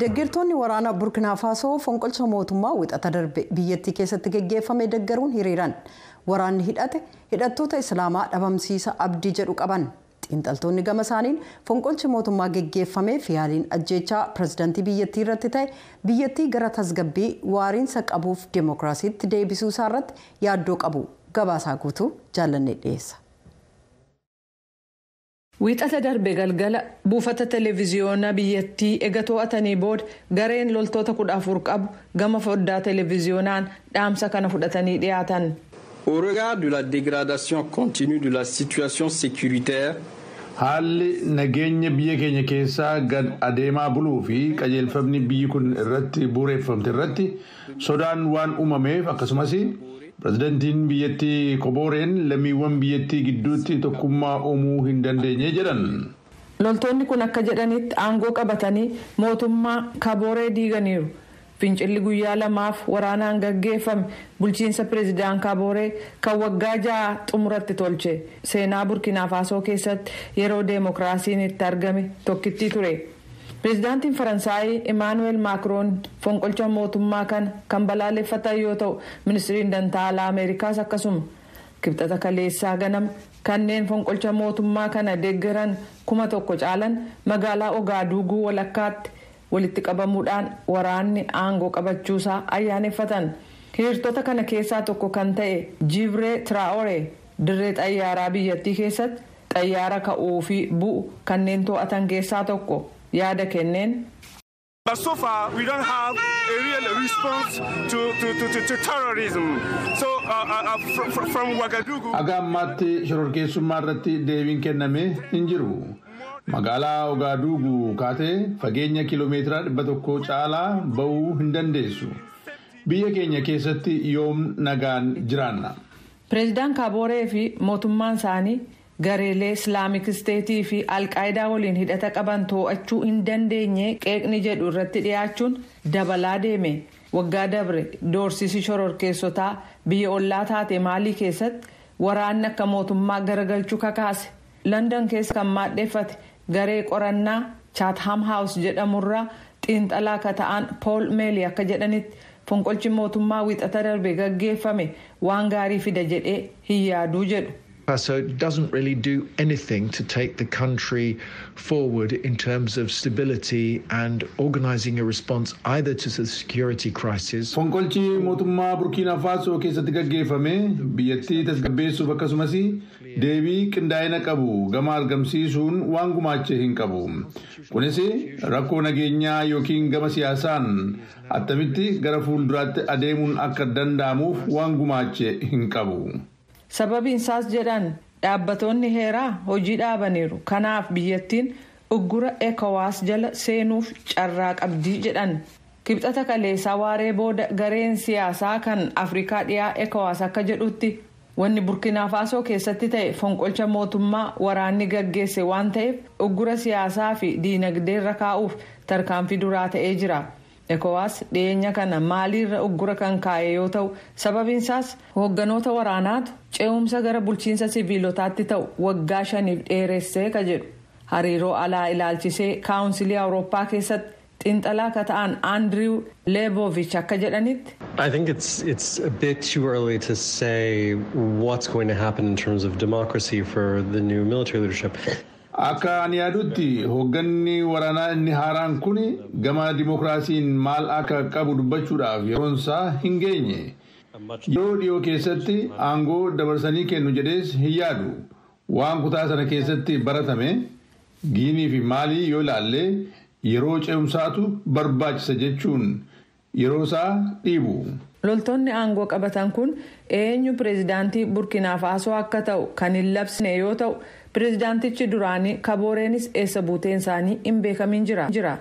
Deeggartoonni waraana Burkina Faasoo fonqolcha mootummaa wixata darbe biyyattii keessatti geggeeffame deeggaruun hiriiran. Waraanni hidhate hidhattoota Islaamaa dhabamsiisa abdii jedhu qaban. Xiinxaltoonni gama isaaniin fonqolchi mootummaa geggeeffamee fi yaaliin ajjeechaa pirezidaantii biyyattii irratti ta'e biyyattii gara tasgabbii waariinsa qabuuf deemokiraasiitti deebisuu isaa irratti yaaddoo qabu. Gabaasaa guutuu Jaallannee dhiyeessa. Wiixata darbe galgala buufata televiziyoonaa biyyattii ega to'atanii booda gareen loltoota 14 qabu gama foddaa televiziyoonaan dhaamsa kana fudhatanii dhiyaatan. Au regard de la dégradation continue de la situation sécuritaire, Haalli nageenya biyya keenya keessaa gad adeemaa buluu fi qajeelfamni biyyi kun irratti bu'uureffamte irratti sodaan waan uumameef, akkasumas pirezidantiin biyyattii Kobooreen lammiiwwan biyyattii gidduutti tokkummaa uumuu hin dandeenye jedhan. Loltoonni kun akka jedhanitti aangoo qabatanii mootummaa Kabooree diiganiiru. Fincilli guyyaa lamaaf waraanaan gaggeeffame bulchiinsa pireezidaan Kabooree kan waggaa 6 xumuratti tolche. Seenaa Burkina Faasoo keessatti yeroo deemokiraasiin itti argame tokkittii ture. Pireezidaantiin Faransaayii Imaanuweel Maakroon fonqolcha mootummaa kana kan balaaleffatan yoo ta'u, ministiriin dantaa alaa Ameerikaas akkasuma. Kibxata kaleessaa ganama kanneen fonqolcha mootummaa kana deeggaran 1000 caalan magaalaa Ogaaduuguu walakkaatti walitti qabamuudhaan waraanni aangoo qabachuusaa ayyaaneffatan. Hiriirtota kana keessaa tokko kan ta'e Jibree Tiraa'oree dirree xayyaaraa biyyattii keessatti xayyaara ka'uu fi bu'u kanneen to'atan keessaa tokko yaada kenneen. But so far, we don't have a real response to terrorism. So, from Ouagadougou. Haga ammaatti shororkeessummaa irratti deebiin kenname hin jiru. Magaalaa Ogaaduuguu kaatee fageenya kiiloomeetira 100 caalaa ba'uu hin dandeessu. Biyya keenya keessatti yoom nagaan jiraanna? Pireezidaan Kaabooree fi mootummaan isaanii gareelee Islaamik Isteetii fi Alqaayidaa waliin hidhata qaban to'achuu hin dandeenye qeeqni jedhu irratti dhiyaachuun dabalaa deeme. Waggaa dabre doorsisi shororkeessotaa biyya ollaa taate Maalii keessatti waraanni akka mootummaa garagalchuu kakaase. London keessa kan maadheeffate garee qorannaa Chatham House jedhamurraa xiinxalaa akka ta'an Pool Meeli akka jedhanitti, fonqolchi mootummaa wixata darbe gaggeeffame waan gaarii fida jedhee hin yaaduu jedhu. Faso doesn't really do anything to take the country forward in terms of stability and organizing a response either to the security crisis. Fonqolchi mootummaa Burkiina Faasoo keessatti gaggeeffame biyyattii tasgabbeessuuf akkasumas deebii qindaa'ina qabu gama argamsiisuun waan gumaache hin qabu. Kunis rakkoo nageenyaa yookiin gama siyaasaan attamitti gara fuulduraatti adeemuun akka danda'amuuf waan gumaache hin qabu. Sababiin isaas jedhan, dhaabbatoonni heeraa hojii dhaabaniiru. Kanaaf biyyattiin uggura ECOWAS jala seenuuf carraa qabdii jedhan. Kibxata kaleessaa waaree booda gareen siyaasaa kan Afrikaa Dhiyaa ECOWAS akka jedhutti, wanni Burkiinaa Faasoo keessatti ta'e fonqolcha mootummaa waraanni gaggeesse waan ta'eef uggura siyaasaa fi diinagdeerra kaa'uuf tarkaanfii duraa ta'ee jira. ECOWAS dhiyeenya kana Maaliirra uggura kan kaa'e yoo ta'u, sababiinsaas hoogganoota waraanaatu ce'umsa gara bulchiinsa siviilotaatti ta'u waggaa 5f dheeressee ka jedhu. Hariiroo alaa ilaalchisee Kaawunsilii Awurooppaa keessatti xiinxalaa akka ta'an Andiriw Leebovich akka jedhanitti. I think it's a bit too early to say what's going to happen in terms of democracy for the new military leadership. Akka ani yaadutti, hoogganni waraanaa inni haaraan kun gama dimookiraasiin maal akka qabu dubbachuudhaaf yeroon isaa hin geenye. Yeroo dhiyoo keessatti aangoo dabarsanii kennu jedhees hin yaadu. Waan kutaa sana keessatti baratame Giinii fi Maalii yoo ilaalle, yeroo ce'umsaatu barbaachisa jechuun yeroo isaa dhiibu. Loltoonni aangoo qabatan kun eenyu pireezidaantii Burkiinaa Faasoo akka ta'u kan hin labsine yoo ta'u, pireezidaantichi duraanii Kabooreenis eessa buuteen isaanii hin beekamin jira.